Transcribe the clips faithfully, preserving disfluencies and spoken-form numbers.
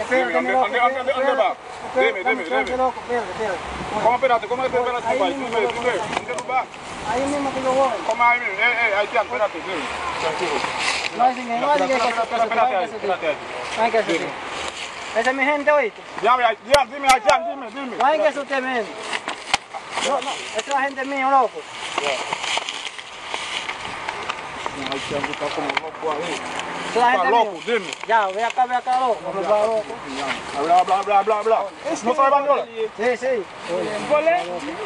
Deme, antre, antre, antre, antre, antre ba. Deme, deme, deme. Kòman penalti? Kòman penalti? Deme, deme, deme. Antre nou ba. Aí mesmo que eu vou. Kòman aí menm? Ey, ey, Ayisyen, penalti, deme. Tranquilo. No hay dinero, no hay dinero que se te vaya, que se te vaya, que se te vaya. Esa es mi gente, oíste. Deme, deme, Ayisyen, deme, deme. No hay que se te men. No, no, esa es la gente mía, loco. Ayisyen, nou pa kòman lòk bwa yo. Esa es la gente mía. Lòk, deme. Ya, ve acá, ve acá, loco. Vamos para loco. Bla, bla, bla, bla, bla. Nou travay bandyola. Sí, sí. Vole?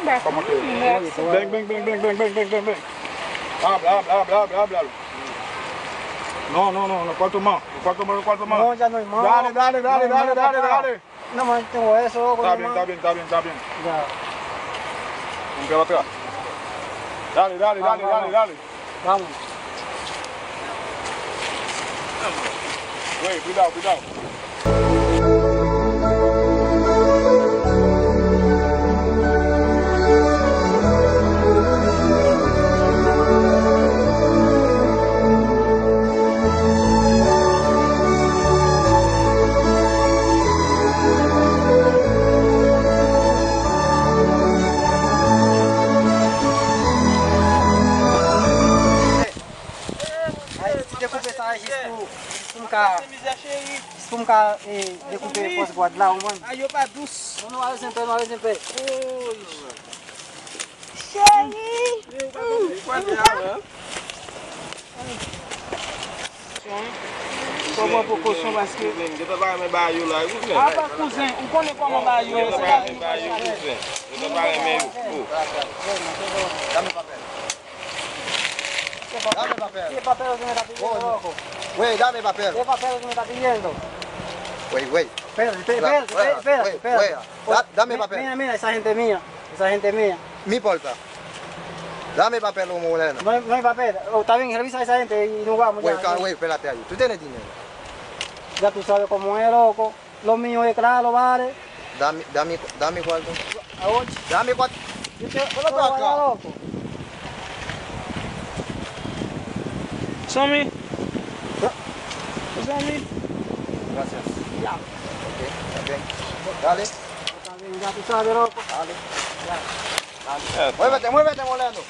Bang, bang, bang, bang. Bla, bla, bla, bla, bla, bla. Non, non, non, non, kwatro más, kwatro más, kwatro más. No, ya no hay más. Dale, dale, dale, dale, dale, dale. No, man, tengo eso, loco. Está bien, está bien, está bien, está bien. Ya. Vamos a otra. Dale, dale, dale, dale, dale. Vamos. Wey, cuidado, cuidado. Ay, ti dekoupe sa jis pou, jis pou m ka, jis pou m ka, eh, dekoupe pòs gwad la, ou konprann? Ay, yo pa dous. Non, non, ale senpè, non, ale senpè. Cheri! Fò pran prekosyon paske. Gentan pa renmen bagay yo la, wi, frè. Apa kouzen, ou konnen kòman bagay yo ye, se pa vin pa chale. Gentan pa renmen yo. Dame papel. Sí, papel que me está pidiendo, loco. Wey, dame papel. Es papel que me está pidiendo. Wey, wey. Espérate, espérate, espérate, espérate, espérate. Da-, dame papel. Mira, mira, esa gente mía, esa gente mía. Mi polta. Dame papel, o morena. No hay, no hay papel. Oh, está bien, revisa a esa gente y nos vamos ya. Wey, espérate ahí. Tú tienes dinero. Ya tú sabes cómo es, loco. Lo mío es claro, vale. Dame, dame, dame cuarto. Dame cuarto. Yo te, yo te voy a dar, loco. Son mi. Son mi. Gracias. Ya. Ok, está bien. Dale. Está bien, ya tú sabes, loco. Dale. Ya. Dale. Muévete, muévete, Moreno.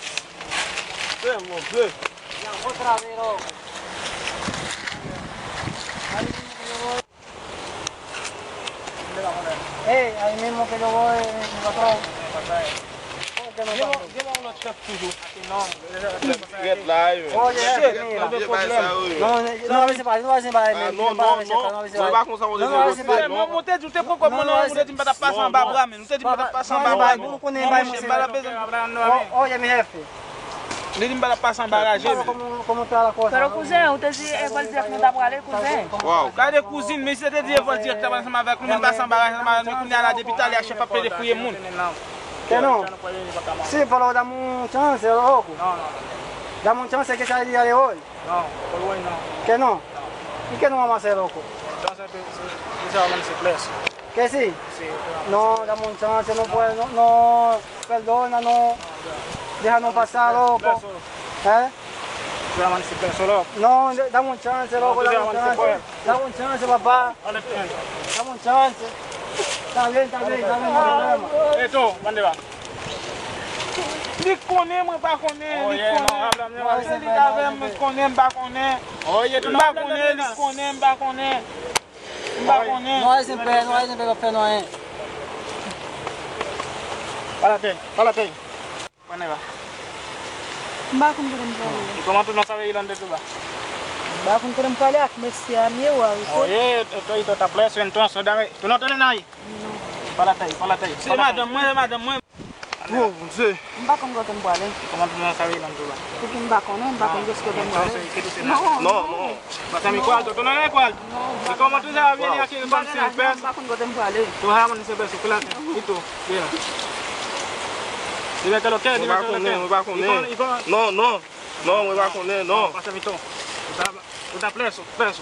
Ven, ven. Ya, otra vez, loco. Ey, ahí mismo que yo voy, mi patrón. ¿Por qué no pasa? Gen yon lòt chèf toujou. Rèd la, wi. Oye, jefe, mira. No, no, no, a veces para, no, a veces para, no, no, no, no, a veces para. Mwen te di w te pran kòb mwen nan men m, ou te di m pa t ap pase anba bra men, ou te di m pa t ap pase anba bra men. Non, monchè, m pa t ap bezwen. Oye, mi jefe. Li di m pa t ap pase anba raje men. Pero kouzen, ou te di e Voltaire nou ta prale, kouzen. Gade kouzin, men si te di e Voltaire ki ta pral ansanm avèk nou, men pase anba raje ansanm avèk nou, kounye a la depi talè a chèf ap plede fouye moun. Que no. Sí, pero dame un chance, loco. Dame un chance que sea el día de hoy. No, por hoy no. Que no. ¿Y qué nos vamos a hacer, loco? Entonces, te, te, te se va a vencer preso. Que sí. Sí, claro. No, dame un chance, no puedo, no, no, perdona, no. Déjanos pasar, loco. ¿Eh? Tú llamas ese preso, loco. No, de-, dame un chance, loco, dame un chance. Dame un chance, papá. Dame un chance. Está bien, está bien, está bien, no hay problema. Eto, mande ba. Li konnen, mwen pa konnen, li konnen. Li avè m, mwen konnen, m pa konnen. M pa konnen, li konnen, m pa konnen. M pa konnen. No hay sin pe, no hay sin pe, no hay. Pala tey, pala tey. Mande ba. M pa konn kote m prale. E kòman tou non sa ve Ilande tou ba? M pa konn kote m prale ak mesye a, m ye wa, wi. Oye, esto y tota presión, entonces, dame, tú no tienes nadie. Pala tey, pala tey. Se madanm mwen, se madanm mwen. Oh, Bondye. M pa konn kote m prale. Kòman tou nan sa ye nan tou la? Pouki m pa konnen, m pa konn jis kote m prale. Non, non. Pasa mi cuarto, tú no tienes cuarto. E kòman tou sa va vini aki kòm si yon pès? M pa konn kote m prale. Tú vas a amanecer preso, espérate. Y tú, mira. Dime qué lo que, dime qué lo que. Mwen pa konnen, mwen pa konnen. Non, non. Non, mwen pa konnen, non. Pasa mi to. Tú estás preso, preso.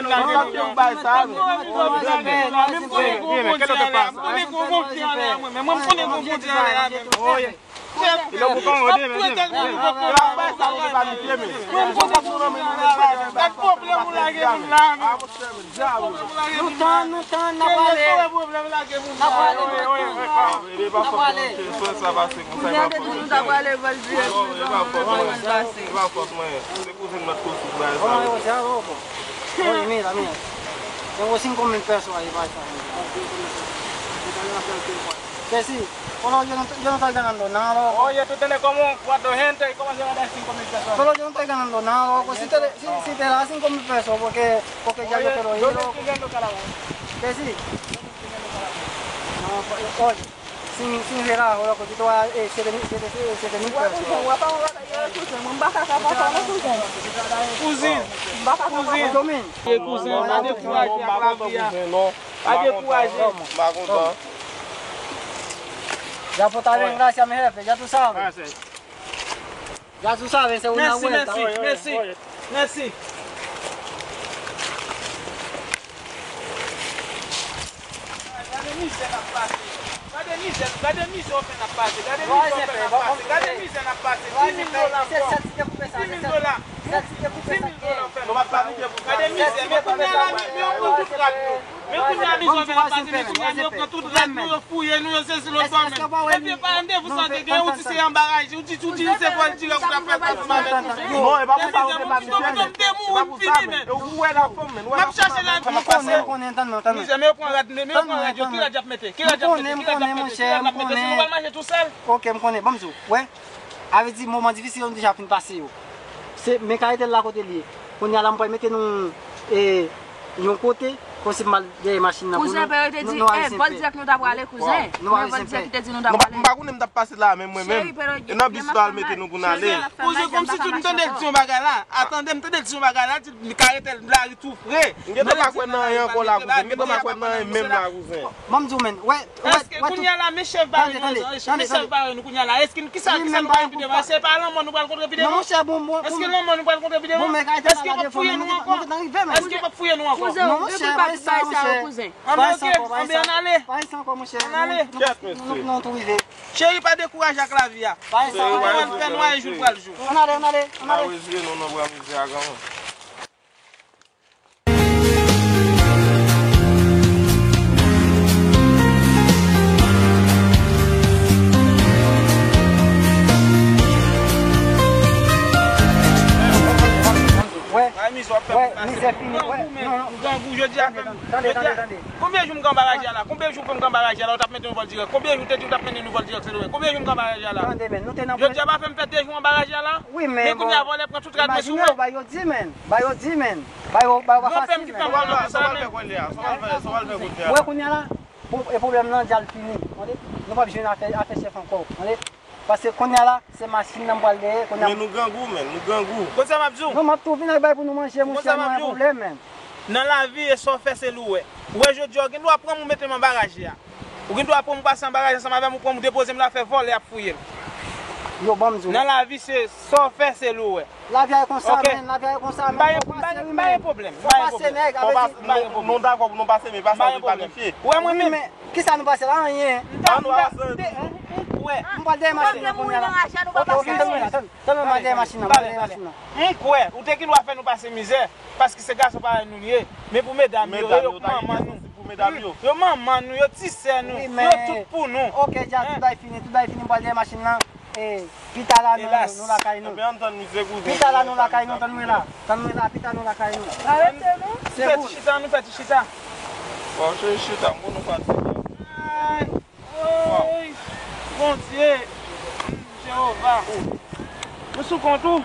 vin lage nou. Mwen konnen gon bondye ale a mwen menm. Mwen konnen gon bondye ale a menm. Chèf, ap pran tèt moun pou kòb la. Mwen konnen gon bondye ale a menm. Gad pwoblèm ou lage moun la a menm. Nou tann, nou tann, n a pale. N a pale, n a pale. Kouzen an te di nou ta pale, Valdir. Kouzen an pase. Kouzen an pase. Oye, mira, mira. Tengo cinco mil pesos ahí para esa gente. Kesi, kono yo no, yo no está ganando nada, loco. Oye, tú tienes como cuatro gente y cómo se va a dar cinco mil pesos. Pero yo no estoy ganando nada, loco. Si te, si, si te da cinco mil pesos, porque, porque ya yo te lo di, loco. Kesi. No, oye. Sin, sin relajo, loco, yo te voy a dar, eh, siete mil, siete, siete, siete mil pesos. Kouzen, kouzen. Kouzen. Kouzen, pa dekouraje ak lavi a. Pa dekouraje. Ya tú estás bien, gracias, mi jefe, ya tú sabes. Ya tú sabes, es una vuelta. Mèsi, mèsi, mèsi. Gade mizè n ap pase. Gade mizè, gade mizè w fè n ap pase. Gade mizè w fè n ap pase. Gade mizè n ap pase. Dis mil dola ankò. Dis mil dola. Dis mil dola w fè n ap pase. Gade mizè. Men kounye a la, men, men yo pran tout rad nou. Men kounye a mizè w fè n ap pase. Men kounye a men yo pran tout rad nou, yo fouye nou, yo sezi lòt bò menm. Epi pa randevou sa w te gen, ou di se anba raje, ou di, ou di se vòl dirèk ou t ap fè l pase. Non, e pa pou sa ou te pa Michel. M ap chache la, m ap pase. Mizè, men yo pran rad, men yo pran rad yo. Ki rad y ap mete? Ki rad y ap mete? Ki rad y ap mete? Ki rad y ap mete? Si nou pral mache tousèl. Ok, m konnen. Ban m di w. Wè. A vle di, moman difisil yo nou deja fin pase yo. Se, men karite l la kote l ye. Kounye a la, m pral mete nou, e, yon kote, kòmsi m al dèyè machin nan pou nou. Kouzen, Pero te di, e, vòl dirèk nou ta prale, kouzen. Men vòl dirèk ki te di nou ta prale. M pa konnen m t ap pase la, men mwen menm. E nan bis la, al mete nou pou n ale. Kouzen, kòmsi tou m tande l di yon bagay la. Atande, m tande l di yon bagay la, di l karite l lari tou fre. M gentan pa kwè nan anyen ankò la, kouzen. M gentan pa kwè nan anyen menm la, kouzen. Ban m di w, men. Wè, Èske kounye a la, men chèf bare nou, men chèf bare nou kounye a la, èske kisa, kisa nou pral epi devan? Èske pa lanmò nou pral kontre epi devan? Èske lanmò nou pral kontre epi devan? Èske yo p ap fouye nou ankò? Èske yo p ap fouye nou ankò? Kouzen, yo tout pa bay sa yo, kouzen. Anben, ok, anben, ann ale. Ann ale. Cheri, pa dekouraje ak lavi a. Ou konprann, fè nwa e jou l pral jou. Ann ale, ann ale, ann ale. Pa retire nou nan bra mizè a, granmoun. Wè, wè, mizè fini, wè. Non, non. Grangou, jodi a fè m, jodi a. Konbyen jou m gen anba raje a la? Konbyen jou fè m gen anba raje a la? Ou t ap mete yon vòl dirèk. Konbyen jou te di ou t ap mete yon vòl dirèk Sendomeng? Konbyen jou m gen anba raje a la? Jodi a pa fè m fè de jou anba raje a la? Men kounye a vòlè pran tout rad mwen sou mwen. Ba yo di, men. Ba yo di, men. Ba yo, ba yo pa fasil, men. Granpè m ki fè m wè nan konsa, men. Sa w al fè kounye a? Sa w al fè, sa w al fè kounye a? Wè kounye a la, pou, e pwoblèm nan djal fini. Tande? Nou p ap jwenn afè, afè chèf ankò. Tande? Paske kounye a la, se machin nan m pral dèyè, kounye a. Men nou grangou, men, nou grangou. Konn sa m ap di w? Non, m ap tou vin ak bay pou nou manje, monchè, nou pa gen pwoblèm, men. Nan lavi, e sa w fè, se li w wè. Ou wè jodi a, ou gen dwa pran m ou mete m anba raje a. Ou gen dwa pran m ou pase anba raje ansanm avè m, ou pran m ou depoze m la, fè vòlè ap fouye m. Yo, ban m di w. Nan lavi, se sa w fè, se li w wè. Lavi a e konsa, men, lavi a e konsa, men. M pa gen pwoblèm, m pa gen pwoblèm. Nou dakò pou nou pase, men pase anpil pa mesye. Ou wè mwen menm. Kisa nou pase la? Anyen. An nou avanse. M kwè. M pral dèyè machin nan kounye a la. Ok, ok, tann mwen la, tann, tann mwen, m pral dèyè machin nan, m pral dèyè machin nan. M kwè, ou te gen dwa fè nou pase mizè, paske se gason parèy nou nou ye. Men pou medam yo, yo manman nou. Pou medam yo. Yo manman nou, yo ti sè nou, yo tout pou nou. Ok, dja, tout bagay fini, tout bagay fini, m pral dèyè machin nan. E, pita la, nou, nou lakay nou. Pita la, nou lakay nou, tann mwen la. Tann mwen la, pita nou lakay nou. Arete nou. Se ti chita, nou fè ti chita. Bon, se chita, m konn nou fatige. Ay, oy, Bondye, Jewova. Nou sou kont ou?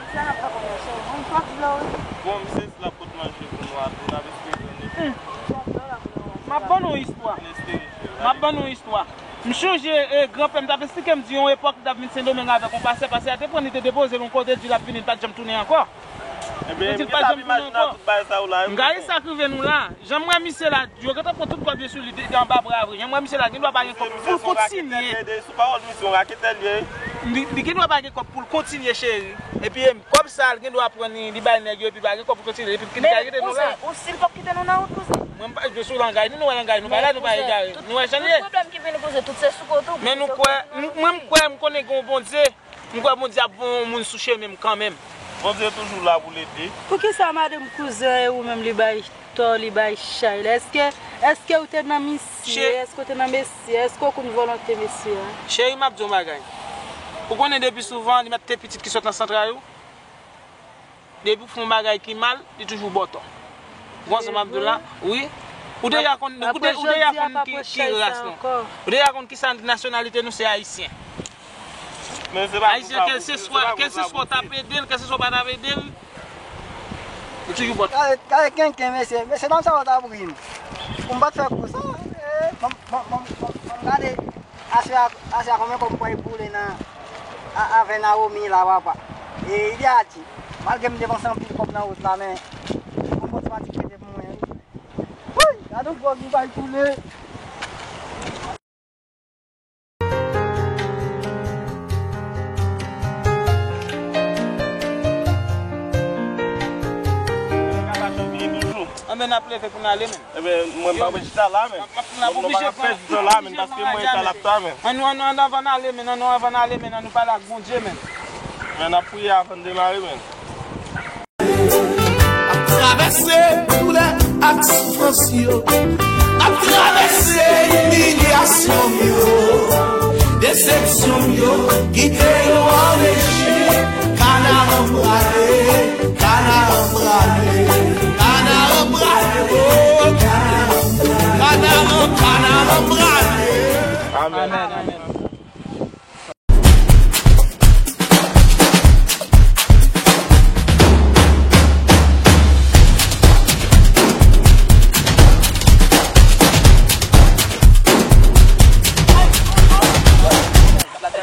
Bon, misye di l ap pot manje pou nou a tou, n ap espere nou. M ap ban nou yon istwa. M ap ban nou yon istwa. M chonje, e, granpè m t ap esplike m di yon epòk li t ap vin Sendomeng avèk yon pastè, pastè a te pran li te depoze l yon kote, di l ap vini, li pa t janm tounen ankò. Ebyen, m gentan ap imajine tout bagay sa yo la. M gade sa k rive nou la. Jan m wè misye la, yo gentan pran tout kòb yo sou li de, de anba bra vre. Jan m wè misye la, gen dwa pa gen kòb pou l kontinye. Sou pawòl misye, yon raketè l ye. Li, li gen dwa pa gen kòb pou l kontinye, cheri. Epi, em, kòb sa, l gen dwa pran li, li bay nèg yo, epi pa gen kòb pou l kontinye. Epi, li ka kite nou la. Men, kouzen, ou si l p ap kite nou nan wout, kouzen? Mwen, m pa jwe sou langay, nou, nou wè langay, nou pa la, nou pa egare. Nou wè jan l ye. Tout pwoblèm ki vini, kouzen, tout se sou kont ou. Men nou kwè, nou, mwen, m kwè, m konnen gen yon Bondye. M kwè Bondye ap voye yon moun sou chemen m kanmenm. Bondye toujou la pou l ede. Poukisa madanm kouzen e ou menm li bay tò, li bay chay la? Èske, èske ou te nan misye? Èske ou te nan mesye? Èske ou konn volonte mesye a? Cheri, m ap di w yon bagay. Ou konnen depi souvan, li mèt te pitit ki sot nan santray ou. Depi w fè yon bagay ki mal, li toujou ba w tò. Ou konn sa m ap di w la? Wi. Ou deja konn, ou de-, ou deja konn ki, ki ras nou. Ou deja konn ki sa nasyonalite nou, se ayisyen. Ayisyen, kèlseswa, kèlseswa w t ap ede l, kèlseswa w pa t ap ede l, li toujou ba w tò. Gade, gade kenken, mesye, mesye dam sa yo t ap ri m. Pou m pa t fè kou sa, eh, ban m, ban m, ban m, ban m, ban m gade. Aswè a, aswè a konbyen kòb m pral boule nan, a, avè Naomi la, papa? E, Ilyati, malgre m depanse anpil kòb nan wout la, men, yon bon ti pati k rete pou mwen, wi. Woy, gade yon gwòg m bay koule. Anben, n ap leve pou n ale, men. Ebyen, mwen pa mwen chita la, men. N ap, n ap oblije pran, pran jan madanm nan. Ann nou, ann nou, ann nou, anvan n ale, men, ann nou, anvan n ale, men, ann nou pale ak Bondye, men. Men n ap priye avan n demare, men. Ap travèse doulè ak soufrans yo. Ap travèse imilyasyon yo. Desepsyon yo. Kite yo anpeche. Kanaran prale. Kanaran prale, kanaran prale, oh, kanaran, kanaran prale. Amèn. Amèn, amèn.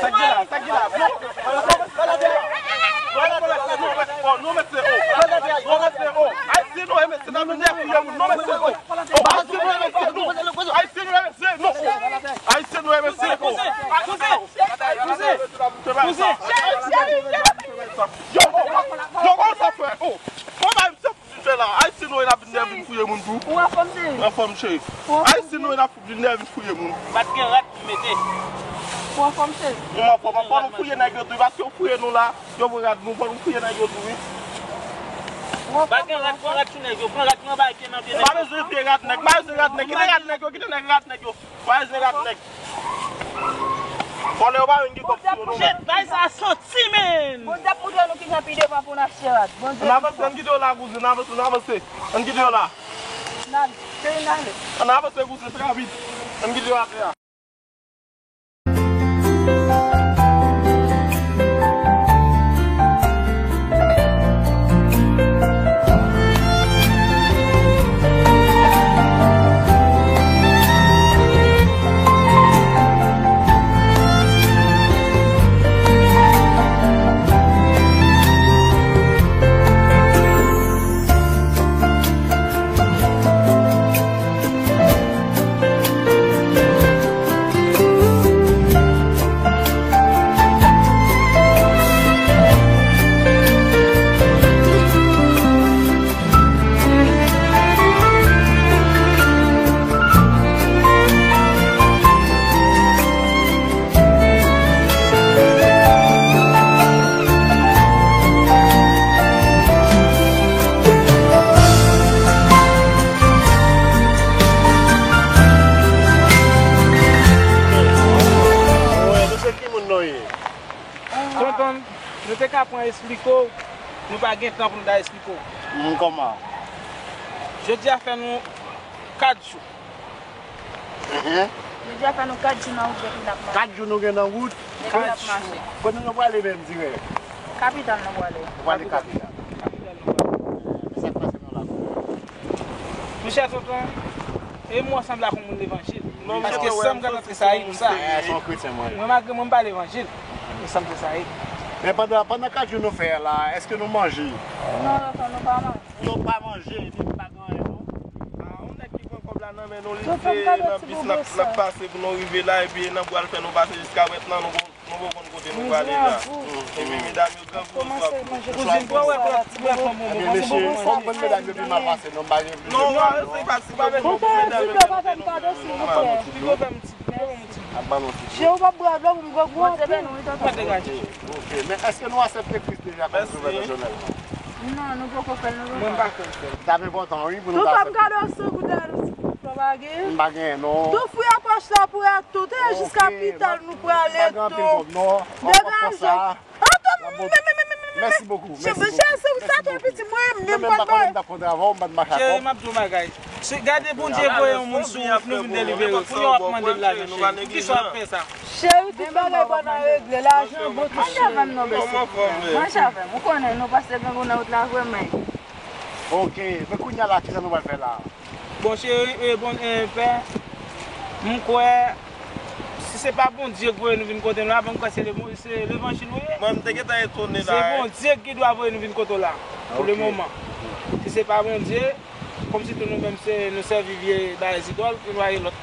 Sa k gen la? Sa k gen la? Non, non, non, mesye, oh. Non, mesye, oh. Ayisyen nou ye, mesye, n ap vin fouye moun. Non, mesye, oh. Oh, Ayisyen nou ye, mesye, non. Ayisyen nou ye, mesye, non. Ayisyen nou ye, mesye, oh. Yo, oh, yo, oh, sa fè, oh. Bon, ba, mesye, Ayisyen nou ye, n ap vin, vin fouye moun tou. Ou anfòm, cheri? Anfòm, cheri. Ayisyen nou ye, n ap vin fouye moun. M pa t gen rad pou m mete. Ou anfòm, cheri? Ou anfòm, anfòm, nou fouye nèg yo tou, paske yo fouye nou la, yo pran rad nou, fò nou fouye nèg yo tou, wi. M pa t gen rad, pran rad sou nèg yo, pran rad, pran bagay ki nan pye nèg yo. M pa bezwen vye rad nèg, m pa bezwen rad nèg, kite rad nèg yo, kite nèg rad nèg yo. Vwazen rat nèg. Vòlè yo pa vin gen kòb sou yo non. Shit, bagay sa santi, man. Bondye ap moutre nou kijan pi devan pou n achte rad. Bondye pi fò. Ann avanse, ann kite yo la, kouzin, ann avanse, ann avanse. Ann kite yo la. N ale, cheri, n ale. Ann avanse, kouzin, trè vit. Ann kite yo atè a. Tonton, nou te ka pran esplike w, nou pa gen tan pou nou ta esplike w. Mm, kòman? Jodi a fè nou kat jou. Enhen. Jodi a fè nou kat jou nan wout depi n ap mache. Kat jou nou gen nan wout? Depi n ap mache. Kote nou prale menm dirèk? Kapital nou prale. Nou prale kapital. Kapital nou prale. Men sa k pase nou la? Monchè tonton, e mwen sanble ak yon moun levanjil. Paske san m ka antre sa e pou sa. Eh, se yon kretyen mwen ye. Mwen malgre mwen m pa levanjil, men san m fè sa e. Men pandan, pandan kat jou nou fè a la, èske nou manje? Non, tonton, nou Pa manje. Pou nou pa manje, epi m pa gen anyen, non. Ah, yon nèg ki pran kòb la nan men nou, li di nan bis n ap, n ap pase pou nou rive la, epi nan bwa l fè nou pase jiska prèt lan, nou, nou pa konn kote nou prale la. Epi medam yo grangou, yo swa pou. Kouzin, pou wè, pou wè, pou wè, pou wè, pou wè, pou wè, pou wè, pou wè, pou wè, pou wè, medam yo pi mal pase, non, m pa gen plis. Non, se pa, se pa, pou medam yo pa pase, non, non, non, non. Ap ban nou ti dlo. Ap ban nou ti dlo. Je ou p ap bwè dlo pou m grangou anpil. Mwen degaje. Ok, men èske nou aksepte Kris deja kòm Sovè pèsonèl nou? Non, nou poko fè l, nou poko. Mwen pa fè l. T ap enpòtan, wi, pou nou ta aksepte. Tou kòb kado san goud la, nou ti poko pa gen. M pa gen, non. Tou fouye pòch la pou wè tout, e jiska pita nou prale tou. Pa gen anpil kòb, non. Degaje. Mèsi bokou, mèsi bokou. Jezi, sa twò piti, mwen menm pa t pale. Cheri, m ap di w yon bagay. Gade Bondye voye yon moun sou wout nou vin delivere w. Kounye a w ap mande l lajan, cheri. Poukisa w ap fè sa? Cheri, tout bagay bon nan regle, lajan bon tou, cheri. Manje avè m non, bèsè. Manje avè m. Ou konnen nou pase grangou nan wout la vre, men. Ok, men kounye a la, kisa nou pral fè la? Bon, cheri, e, bon, e, pè, m kwè, si se pa Bondye k voye nou vin kote nou la, bon, m kwè se le, se levanjil ou ye. Mwen, m te gentan etone la, se Bondye ki dwa voye nou vin kote w la, pou le moman. Si se pa Bondye, kòmsi tou nou menm, se, nou sèvi vye bagay zidòl, nou aye lòt,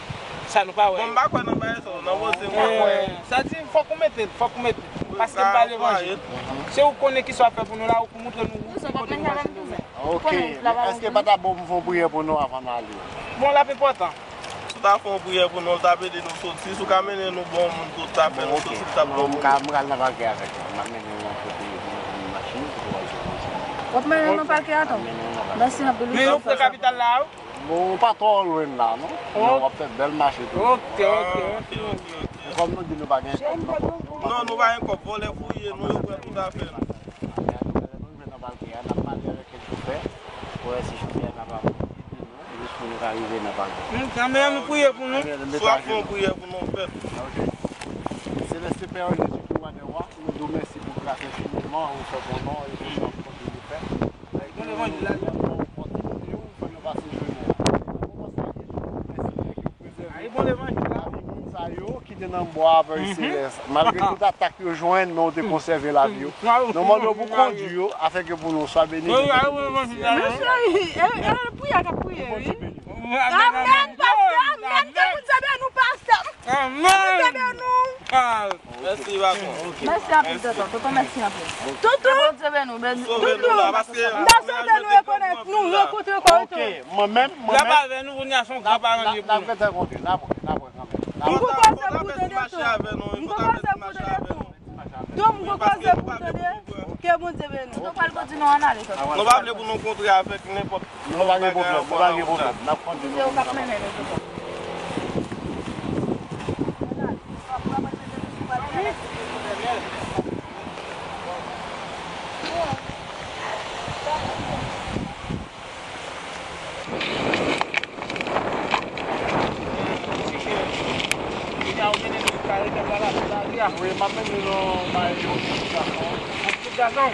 sa nou pa wè. Bon, m pa kwè nan bagay sa, nan Bondye, m pa kwè. Sa di, fòk ou mete, fòk ou mete, paske m pa levanjil. Se ou konnen ki sa w ap fè pou nou la, ou pou montre nou ki kote nou pase nou menm. Ok, men èske pa ta bon pou m fè yon priyè pou nou avan n ale? Bon, l ap enpòtan. Si w ta fè yon priyè pou nou, l t ap ede nou soti. Si w ka mennen nou bon moun pou w ta fè nou soti, l t ap bon pou nou. M ka, m pral nan pakè avèk nou. M ap mennen nou kote yon machin pou w al jwenn machin. W ap mennen nou nan pakè a tou? Mèsi anpil, wi. Men nou pran kapital la, wi. Bon, w pa twò lwen la, non. Men w ap fè bèl mache tou. Ok, ok, ok. Kòm nou di nou pa gen kòb, non. Non, nou pa gen kòb. Vòlè fouye nou, yo pran tout afè nou. Lè nou rive nan pakè a, n ap pale avèk kèk chofè pou wè si chofè a kapab ede nou jis pou nou ka rive nan pakè. Kanmenm, nou priye pou nou. Swa fè yon priyè pou nou, frè. Ok. Selès Pè, an Jezi ki wa dè wa, nou di w mèsi pou gras enfiniman ou fè pou nou e pou sa w kontinye fè. Bon levanjil la. Ou fè nou pase jounen an. Bon, mèsi pou prezève lavi moun sa yo ki te nan bwa a, Pè Selès. Malgre tout atak yo jwenn, men w te konsève lavi yo. Nou mande w pou kondui yo, afenke pou nou swa beni, beni sèl. Mesye, e, e, priyè k ap priye, wi. Amèn, pastè, amèn, ke Bondye beni w, pastè. Ke Bondye beni w. Mèsi, patwon. Mèsi anpil, tonton. Tonton, mèsi anpil. Tonton, Bondye beni w, beni w. Tonton, m ta swete nou rekonèt, nou rankontre kò nou tou. Mwen menm, mwen menm. L ap avè nou, kounye a se yon gran paran li ye pou nou. N ap fè rankontre, n ap, n ap wè kanmenm. M gon koze pou tande tou. M gon koze pou tande tou. Tou, m gon koze pou tande. Ke Bondye beni w. Nou pral kondui nou ann ale, tonton. Nou pa vle pou nou kontre avèk nenpòt. Nou pa gen pwoblèm, nou pa gen pwoblèm. N ap kondui nou. Se ou k ap mennen nou, tonton. Wi, m ap mennen nou bay yon ti gason. Yon ti gason?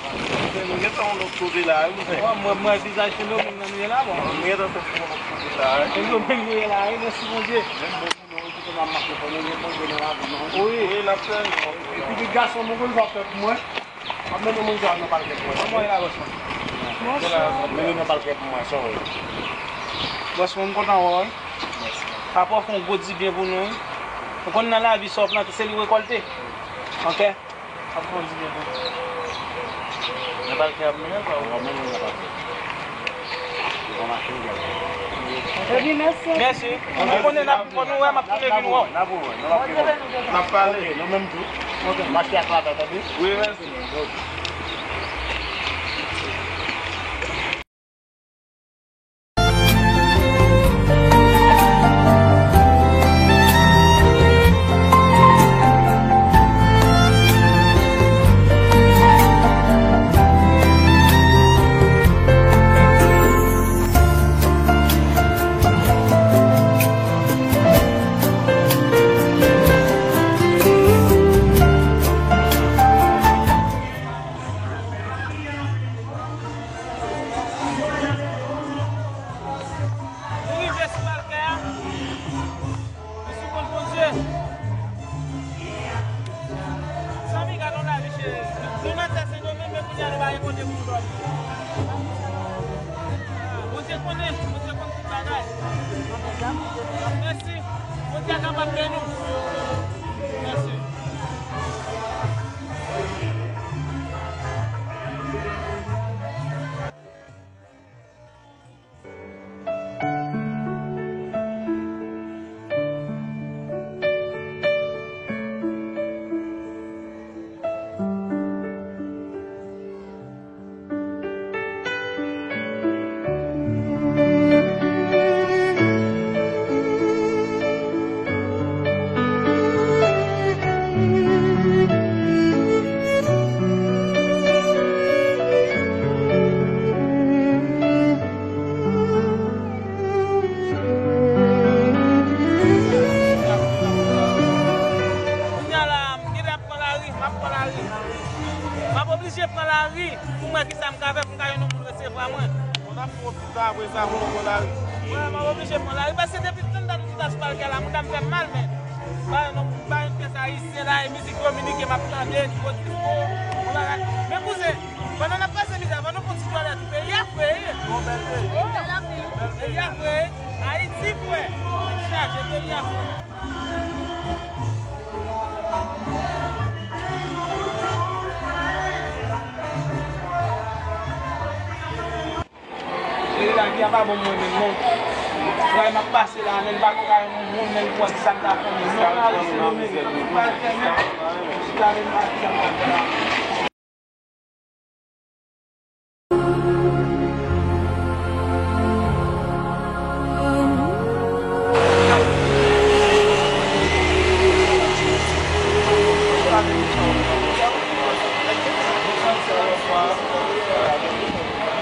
Paske nou gentan yon lòt kote la, wi, kouzen. Mwen, mwen, vizaj Sendomeng nan nou ye la, bon. Nou gentan soti yon lòt kote la, wi. Sendomeng nou ye la, wi, mèsi Bondye. Menm bon pou nou, wi, kite n ap mache, fò nou gen manje nan lavi nou. Wi. Wi, n ap fè. Epi, epi, gason, mwen konn sa w fè pou mwen. M ap mennen moun sa yo nan palkè pou mwen. Kòman w ye la, bòs mwen? Mennen nan palkè pou mwen, sa w ye. Bòs mwen, m kontan wè w, wi. Mèsi. Papa w fè yon gwo dibyen pou nou, wi. Ou konn nan lavi sa w plante, se li w rekòlte. Ok? Ap grandi byen tou. Nan palkè ap mennen sa ou? Ap mennen nan palkè. Li pa mache, li ap. Epi mèsi. Mèsi. Ou konnen n ap, fò nou wè, m ap tounen vin wè w. N ap wè, n ap wè. N ap pale. Ok, nou menm tou. Ok. Mache ak ladan, tande? Wi, mèsi. Ok. Nou rive sou palkè a. Nou sou kont Bondye. Zanmi, gade yon lavi, cheri. Nou nan tè Sendomeng, men kounye a nou Bondye konnen, Bondye konn tout bagay. Mèsi. Bondye kapab beni w. Mèsi. Kounye a la, m gentan ap pran lari, m ap pran lari. M ap oblije pran lari pou m wè kisa m ka fè pou m ka jwenn yon moun resevwa mwen. Bon, n ap fè yon ti tan apre sa pou nou pran lari. Wi, m ap oblije pran lari paske depi tann dat ou ti ta sou palkè la, mouda m fè m mal, men. Ba yon, ba yon pyès ayisyen la, e mizik Dominiken m ap tande, Nico Disco, yon bagay. Men kouzen, pandan n ap pase mizè, ban nou pran ti twalèt, peyi a fre, wi. Bon, bèl peyi. Oh, peyi a fre, Ayiti fre, tèt chaje, peyi a fre. Cheri, lavi a pa bon mwen menm non. Wè, m ap pase la, men m pa konn ka yon moun menm pou wè kisa m ta fè menm non. Nan lari Sen Domeng, m pa fè menm. Chita menm pa kisa m ta fè la.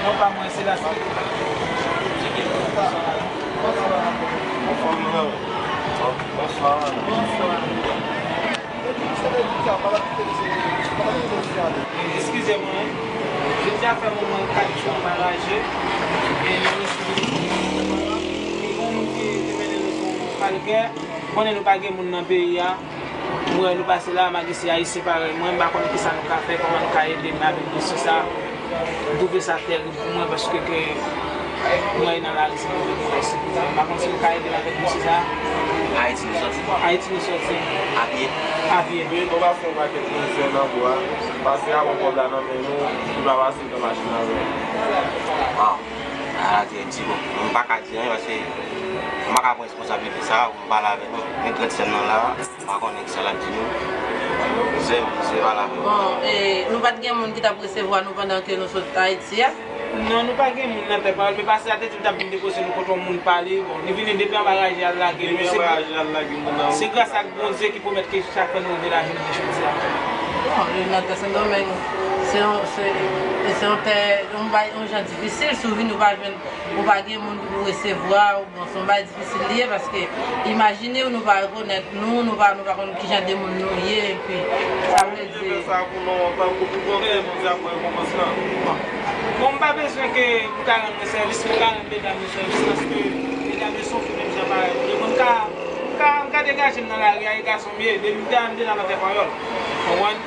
Non pa mwen, se la. Bonswa, madanm. Bonswa. Eskize mwen, jodi a fè mwen kat jou m pa raje. E nou resevwa yon moun ki te mennen nou sou palkè. Konnen nou pa gen moun nan peyi a. Mwen, nou pase la, malgre se ayisyen parèy mwen, m pa konnen kisa nou ka fè, kòman nou ka ede m avèk dosye sa. M twouve sa tèrib pou mwen paske ke mwen nan lari Sen Domeng, mwen, sipoze. M pa konn si nou ka ede m avèk dosye sa. Ayiti nou sòti. Ayiti nou sòti. A pye. A pye. Men nou pa fè yon pakèt mizè nan bwa, paske avan kòb la nan men nou, li pa pase nan machin avè nou. Waw. A, dirèk di, bon, m pa ka di anyen paske m pa ka pran responsablite sa, ou m pale avè nou, men trant sè m nan la. M pa konnen kisa l ap di nou. Sè m, se pa la menm. Bon, e, nou pa t gen moun ki t ap resevwa nou pandan ke nou sot Ayiti a? Non, nou pa gen moun nan tèt pawòl, men pastè a te di l t ap vin depoze nou kote yon moun pale. Bon, li vini depi anba raje al lage nou. Se gras ak Bondye ki pwomèt ke sa k fè nou rive la jounen jodi a. Bon, nan tè Sen Domeng, se yon, se, se yon tè, yon bay, yon jan difisil. Si w vini, ou pa jwenn, ou pa gen moun ki pou resevwa w. Bon, se yon bay difisil li ye, paske imajine w, nou pa rekonèt nou, nou pa, nou pa konn ki jan de moun nou ye, epi sa vle di. Fè sa pou lontan, pou, pou kontan, Bondye ap rekonpans lan. Bon, m pa bezwen ke pou ta rann mwen sèvis, mwen ka rann medam yo sèvis, paske medam yo soufri menm jan parèy mwen. Mwen ka, mwen ka, mwen ka degaje m nan lari a, e gason m ye, depi m ta rann deja nan tè panyòl. Konprann?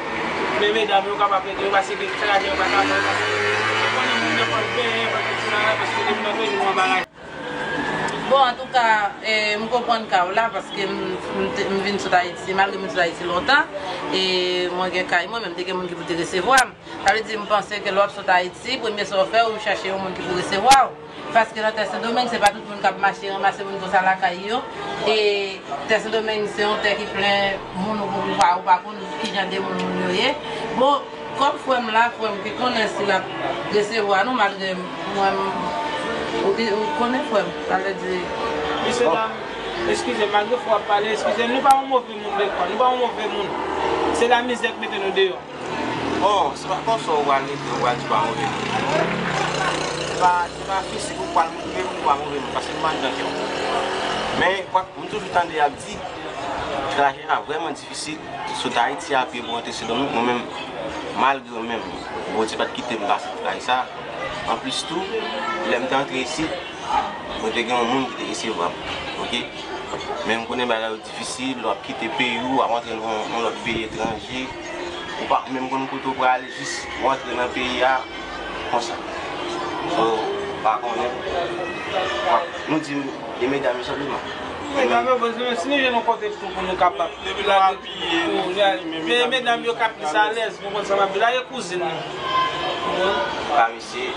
Men medam yo kapab ede yo, paske gen traje yo pa ka fè, paske yo konnen moun nan fò l benyen, fò l fè ti bagay, paske depi nan toujou anba raje. Bon, antouka, e, m konprann ka w la, paske m, m te, m vin sot Ayiti, malgre m vin sot Ayiti lontan, e mwen gen kay mwen, men m te gen moun ki pou te resevwa m. Sa vle di, m panse ke lè w ap sot Ayiti, premye sa w fè, ou chache yon moun ki pou resevwa w. Paske nan tè Sen Domeng, se pa tout moun k ap mache ranmase moun konsa lakay yo. E tè Sen Domeng, se yon tè ki plen moun ou, ou pa, ou pa konn ki jan de moun moun yo ye. Bon, kòm frè m la, frè m ki konnen si l ap resevwa nou, malgre mwen, m, ou, ou konnen frè m, sa vle di. Mesye dam, eskize m, malgre fò w ap pale, eskize m, nou pa yon move moun, nou pa yon move moun. Se lamizè k mete nou deyò. Bon, se pa konsa w pral rete, w pral di w pa move moun. Se pa, se pa fizik ou pral montre m ou pa move moun, paske m pa anndan kè w. Men, m toujou tande y ap di, traje a vrèman difisil, sot Ayiti a pye pou rantre Sen Domeng, mwen menm, malgre mwen menm, Bondye pa t kite m pase tray sa. Anplis tou, lè m te antre isit, mwen te gen yon moun ki te resevwa m, oke? Men m konnen bagay yo difisil, lè w ap kite peyi w, w ap antre nan yon, yon lòt peyi etranje. Ou pa menm konn kote w prale, jis w antre nan peyi a konsa. So, ou pa konnen. Nou di de medam yo senpleman. Medam yo, bon, si nou jwenn yon kote tou pou nou kapab lage tou, men medam yo ka plis alèz, nou konn sa m ap di la, e kouzin nou. Ka mesye,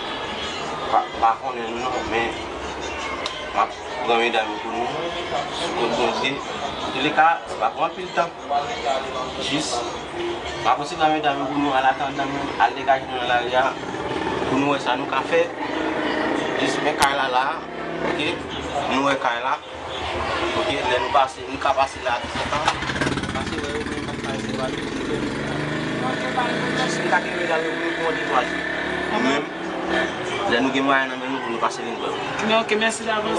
pa, pa konnen nou non, men m ap pran medam yo pou nou, sou kont Bondye. Antouleka, sa pa pran anpil tan. Jis, m ap resevwa medam yo pou nou, an atandan nou al degaje nou nan lari a, pou nou wè sa nou ka fè. Jis men kay la la, oke? Nou wè kay la, oke? Lè nou pase, nou ka pase la, tout sa, pase wè yo, men m ap pase wè yo. Jis nou ka kenbe medam yo pou nou pou yon de twa jou. Nou menm, lè nou gen mwayen nan men nou, pou nou pase vin wè yo. Men oke, mèsi davans.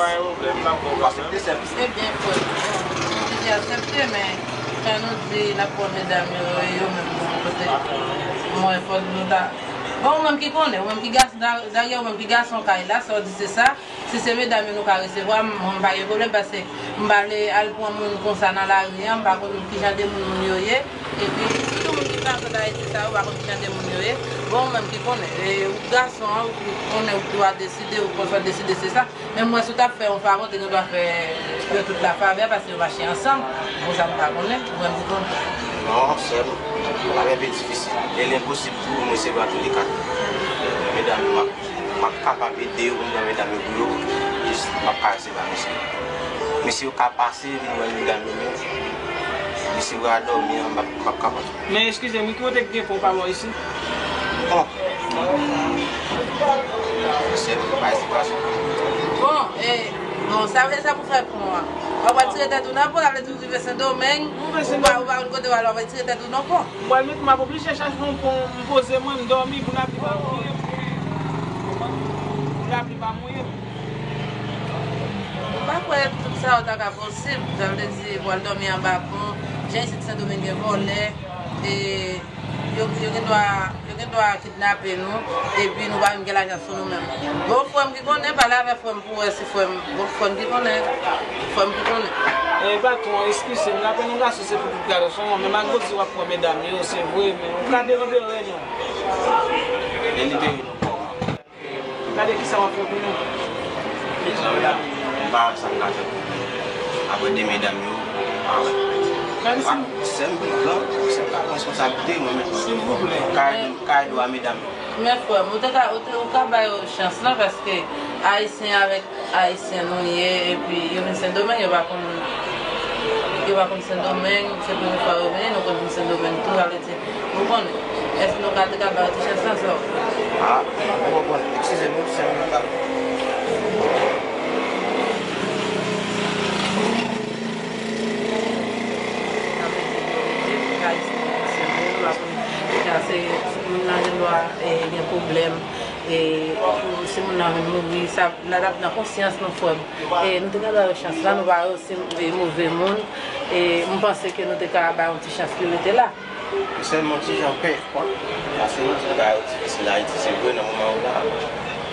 Pase te sèvis. Ebyen, frè, nou te aksepte, men jan nou di, n ap pran medam yo, e yo menm bon kote. Mwen, fòk nou ta. Bon, ou menm ki konnen, ou menm ki gason, da-, dayè, ou menm ki gason kay la, sa w di se sa. Si se medam yo nou ka resevwa, m, mwen, m pa gen pwoblèm, paske m pa vle al pran moun konsa nan lari a, m pa konn kijan de moun, moun yo ye. Epi, sitou moun ki pa sot Ayiti sa yo, pa konn kijan de moun yo ye. Bon, ou menm ki konnen, e, ou gason an, ou konnen ou dwa deside, ou konn sa w deside, se sa. Men mwen, si w t ap fè yon favè, w te gen dwa fè yo tout la favè, paske yo mache ansanm. Bon, sa m pa konnen, ou menm ki konnen. Non, sè m, bagay byen difisil. E l enposib tou pou mwen resevwa tou de kat medam yo. M ap, m ap kapab ede yo pou m pran medam yo pou yo, jis m ap ka resevwa mesye yo. Mesye yo ka pase, vin wè medam yo, men mesye yo a dòmi an, m ap, m ap kapab. Men eskize m, wi, ki kote ki gen pon pa bò isi? Pon. Se pa espas. Bon, e, bon, sa vle sa pou fè pon an. W ap tire tèt ou nan pon, sa vle di w rive Sendomeng, ou pa, ou pa konn kote w ale, w ap tire tèt ou nan pon. Mwen menm, m ap oblije chache yon pon, m poze mwen, m dòmi pou lapli pa mouye m. Pou lapli pa mouye m. M pa kwè tout sa yo ta ka posib. Sa vle di, pou al dòmi anba pon, jan isit Sendomeng gen vòlè, e yo, yo gen dwa, yo gen dwa kidnape nou, epi nou pa menm gen lajan sou nou menm. Bon, frè m ki konnen, pale avèk frè m pou wè si frè m, bon, frè m ki konnen, frè m ki konnen. E patwon, eskize m, n ap pran yon gason, se pou tout gason, men malgre w di w ap pran medam yo, se vre, men ou ka delibere nou. Delibere nou kòman? Gade kisa w ap fè pou nou. Mezanmi, m pa wè sa m ka fè pou nou. Apre de medam yo, m pa wè. Sè m pran, sè m ka pran responsablite mwen menm. Silvouplè. Kay, kay dwa medam yo. Men frè m, ou te ka, ou te, ou ka ba yo chans lan, paske Ayisyen avèk Ayisyen nou ye, epi yo vin Sendomeng, yo pa konn, yo pa konn Sendomeng, se premye fwa yo vini, nou konn vin Sendomeng tou, sa vle di, nou konnen. Èske nou ka, te ka ba yo ti chans lan, sa w? Ah, mwen konprann. Eskize nou, se mwen k ap. Sa vle di, nou rete, nou ka eseye fonksyone, nou pa konn, se moun nan gen dwa, e, gen pwoblèm, e, si moun nan vin mouri, sa, n a t ap nan konsyans nou, frè m. E nou te ka ba yo chans la, nou pa yo se, e, move moun. E m panse ke nou te ka ba yo yon ti chans pou yo rete la. Sèlman ti jan pè, kwa. Paske nou di bagay yo difisil Ayiti, se vre nan moman yo la.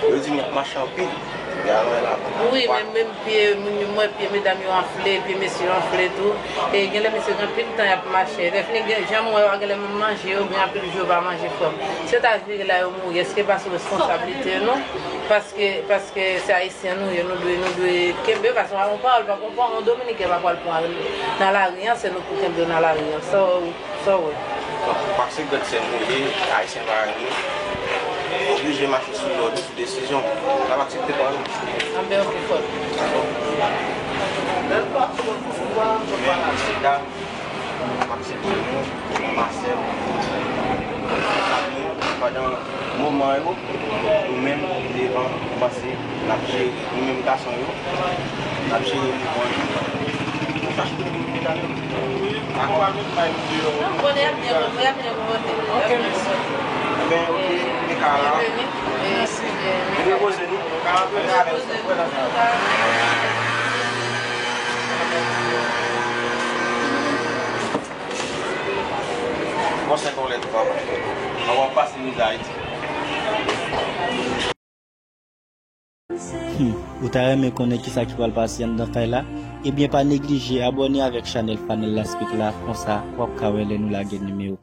Yo di m y ap mache anpil. Wi, men menm pye moun yo, m wè pye medam yo anfle, pye mesye yo anfle tou. E genlè mesye gen anpil tan y ap mache. Lè fini, gen, jan m wè yo, genlè menm manje yo, gen anpil jou yo pa manje, frè m. Si yo ta vire la, yo mouri, èske pa sou responsablite nou? Paske, paske se Ayisyen nou ye, nou dwe, nou dwe kenbe, paske yon pawòl pa konprann, yon Dominiken pa pral pran nan lari an, se nou pou kenbe yo nan lari an. Sa w, sa w wè? Bon, paske gad sè nou ye, Ayisyen parèy nou, oblije mache sou lòd, sou desizyon. N ap aksepte pa nou. Anben, oke, fòt. Men, mesye dam, m ap sèvi nou, m ap sèvi nou pandan moman yo, nou menm, devan, nou panse, n ap jere, nou menm gason yo, n ap jere mouvman yo, nou chache pou nou medam yo. Dakò? Non, m konnen y ap byen, y ap byen konpòte. Ok, mèsi. Enben, oke, nou ka la. Byenveni. Mèsi. Nou repoze nou. Repoze nou. Bon, se kolèg, papa. Avan pase mizè Ayiti. Hmm, ou ta renmen konnen kisa ki pral pase anndan kay la? Ebyen, pa neglije abòne avèk chanèl Fanel Laspik la, konsa w ap ka wè lè nou lage nimewo.